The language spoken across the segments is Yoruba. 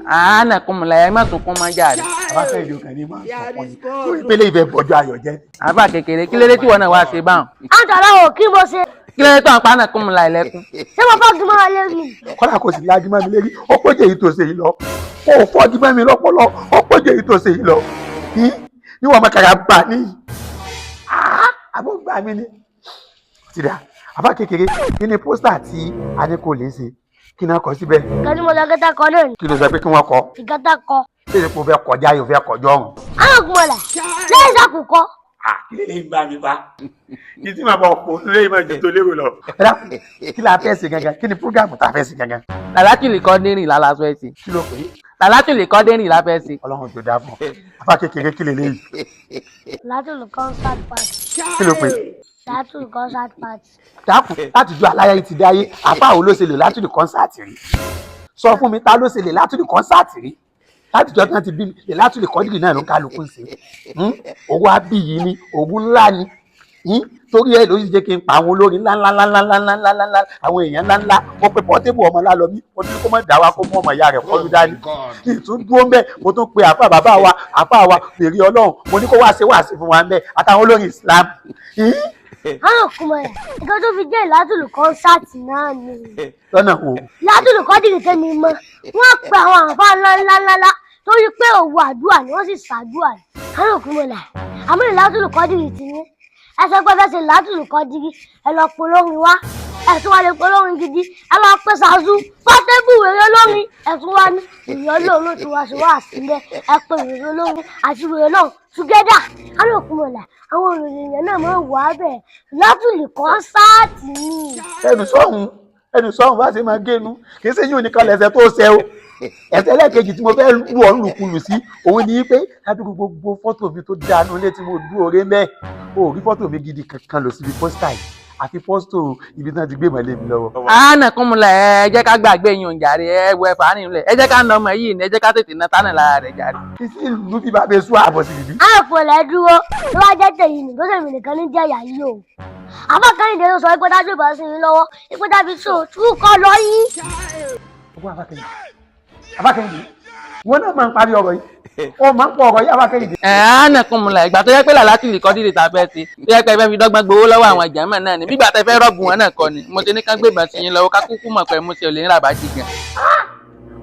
Àánà kúnmùlà, ẹ má sunkún mọ́ jàre. Àbáfẹ́ ìlú kan ní máa ń sọ fún yín lórí ìpele ìfẹ́ bọ́jọ́ ayọ̀ jẹ́. Àbá kékeré, kí lóde tí wọn náà wá ṣe báwọn? Àǹtàlá ò kí mo ṣe. Kí lóde tó ń pa àánà kúnmùlà ẹlẹ́kún? Ṣé mo fọ́ gímọ̀ lérí ni? Kọ́lá kò sì lájú mọ́ mi lérí, ó péjì èyí tó ṣe yìí lọ. Ó fọ́jú mọ́ mi lọ́pọlọ, ó péjì èyí tó ṣe yìí lọ. Níwọ̀n ọmọ kàrà bà ní. Àbó gbà mí ni. Ti dà, àbá kékeré, kí ni pósítà tí a ní kò lè ṣe? Kí náà kọ síbẹ̀? Nǹkan tí mo lọ gẹ́tà kọ náà ni. Kí ló sọ pé kí wọ́n kọ? Ìgẹ́tà kọ. Ṣé èsì kò fẹ́ kọjá yóò fẹ́ kọjọ́ ọ̀hún? Àwọn ògùnmọ̀là lẹ́yìn sàkùkọ. Kí lè gbà mí bá? Kí tí màá bọ̀ pò nílé ìmọ̀ ìjọ tó lérò lọ. Ẹ dákun, kí la fẹ́ ṣe gangan? Kí ni púrógàmù tá a fẹ́ ṣe gangan? Làlátìlì kọ́ dérìn lálásọ ẹ̀ sí. Kí ló pè é? Làlátìlì kọ́ dérìn la fẹ́ sí. Ọlọ́run tó dáa fún ọ. Àbá kékeré, kí lè léyìí? Látùlù concert party. Kí ló pè é? Látùlù concert party. Dákun, láti ju aláyé ti dé ayé, àfa wo ló ṣe lè látìlì concert rí? Sọ fún mi, ta ló ṣe lè látìlì concert rí? Látijọ́ tí wọ́n ti bí mi, lè látìlì kọ́dìrì náà ló ń kálukú ń ṣe. Owó abí yìí ni owó ńlá ni. Torí ẹ ló sì jẹ́ kí n pa àwọn olórin ńlá ńlá ńlá ńlá ńlá ńlá ńlá ńlá, àwọn èèyàn ńlá ńlá. Mo pe Portable ọmọ lálọ́mí, mo tún kó mọ̀ dá wa kó mú ọmọ ìyá rẹ̀ kọlu dání. Ìtún dúró ń bẹ̀, mo tún pe àfa bàbá wa, àfa wa fèrè Ọlọ́run, mo ní kó wá ṣe wáàsí fún wa ń bẹ̀ àtàwọn olórin Islam. Àwọn ògùnmọ̀là, nǹkan tó fi jẹ́ ìlátùlù concert náà ni. Lọ́nà wo? Látùlù kọ́dìrì tẹ́mi mọ́, wọ́n pe àwọn àǹfà ńláńláńlá torí pé òwò àdúrà ni wọ́n sì ṣàdúrà ni. Àwọn ògùnmọ̀là, àmọ́ ìlátùlù kọ́dìrì ti ní. Ẹ sọ pé fẹ́ ṣe ìlátùlù kọ́dìrì, ẹ lọ polórin wá. Ẹ tún wá lè polórin gidi, ẹ lọ pé Ṣàzú, Portable wèrè olórin, ẹ tún wá ní wèrè olórin ló ti wá sí wá sílẹ̀, ẹ pé wèrè olórin àti wèrè náà together. Àwọn ògùnmọ̀là, àwọn òròyìn náà máa ń wà bẹ́ẹ̀ látùlù concert ni. Ẹnu sọ́hun, ẹnu sọ́hun, bá ṣe máa génu. Kì í ṣe yín nìkan lẹ́sẹ̀ tó ṣe o. Ẹsẹ̀ ẹlẹ́ẹ̀kejì tí mo fẹ́ lù ọ́ lùkulù sí òun ni pé ládùúgbò gbogbo fọ́tò mi tó dánú ilé tí mo dúró ré mẹ́ o, rí fọ́tò mi gidi kankan lọ síbi pósítà yìí, àfi fọ́tò ibi tí wọ́n ti gbé ìmọ̀lẹ́ mi lọ́wọ́. Àánà kúnmùlà, ẹ jẹ́ ká gbàgbé yín òun jàre. Ẹ wọ ẹ̀fà nílẹ̀, ẹ jẹ́ ká na ọmọ yìí ní, ẹ jẹ́ ká tètè ná tánà lára rẹ̀ jàre. Kí sí ìlú bí bàbá èso àbọ̀ sí ibi. Àwọn òpòlẹ̀ dúró tó bá jẹ́ tèyí nì tó sèmi nìkan ní jẹ̀yà yìí o. Àbá Kẹ́hìndé ló sọ pé dájú ìbọn sí yín lọ́wọ́ pé dábì tó tú kọ́ lọ yín. Ọgbọ́n Abákẹ́yìndé, Abákẹ́yìndé, wọn náà máa ń parí ọ̀rọ̀ yìí, ó máa ń pọ̀ ọ̀rọ̀ yìí, Abákẹ́yìndé. Ẹ àánà kúnmùlà, ìgbà tó yẹ pé làlátìlì kọ́ dìde tá a fẹ́ sí, tó yẹ pé ẹ fẹ́ fi dọ́gbọ́n gbowó lọ́wọ́ àwọn jàmá náà ni, bígbà tẹ fẹ́ rọ́ọ̀bù wọn náà kọ́ ni mo ti ní ká gbébọn sí yín lọ́wọ́, ká kúkú mọ̀ pé mo ṣe olè ń rà bá jì gan.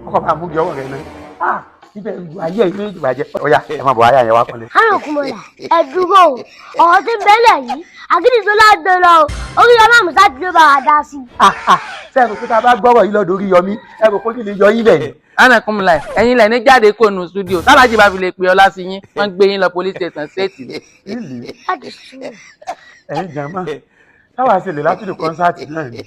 Ọkọ̀ bá mú kí ọwọ́ rẹ̀ náà ibẹ̀ lu ayé ìlú ìbàjẹ́. Ọ̀ya, ẹ máa bọ̀, ayé àyẹ̀wò akọ́lé. Àwọn òkúmọ̀là, ẹ dúró o. Ọ̀rọ̀ tí ń bẹ́lẹ̀ yìí, àgídìgbò lágbè lọ o. Orí ọmọ àmùsá ti ló bá wa dá sí i. Ṣé ẹ rò pé tá a bá gbọ́rọ̀ yìí lọ́dọ̀ Oríyọmí, ẹ rò pé kí lè yọ yín bẹ̀ ni? Àánà kúnmùlà, ẹ̀yin lẹ̀ ní jáde kó nu studio tálájì bá fi lè pe ọlá sí yín, wọ́n gbé yín lọ police station straight ni. Ìlì Láti sùn. Ẹ̀yin jàmá, táwa ṣe lè látìlú concert náà ni.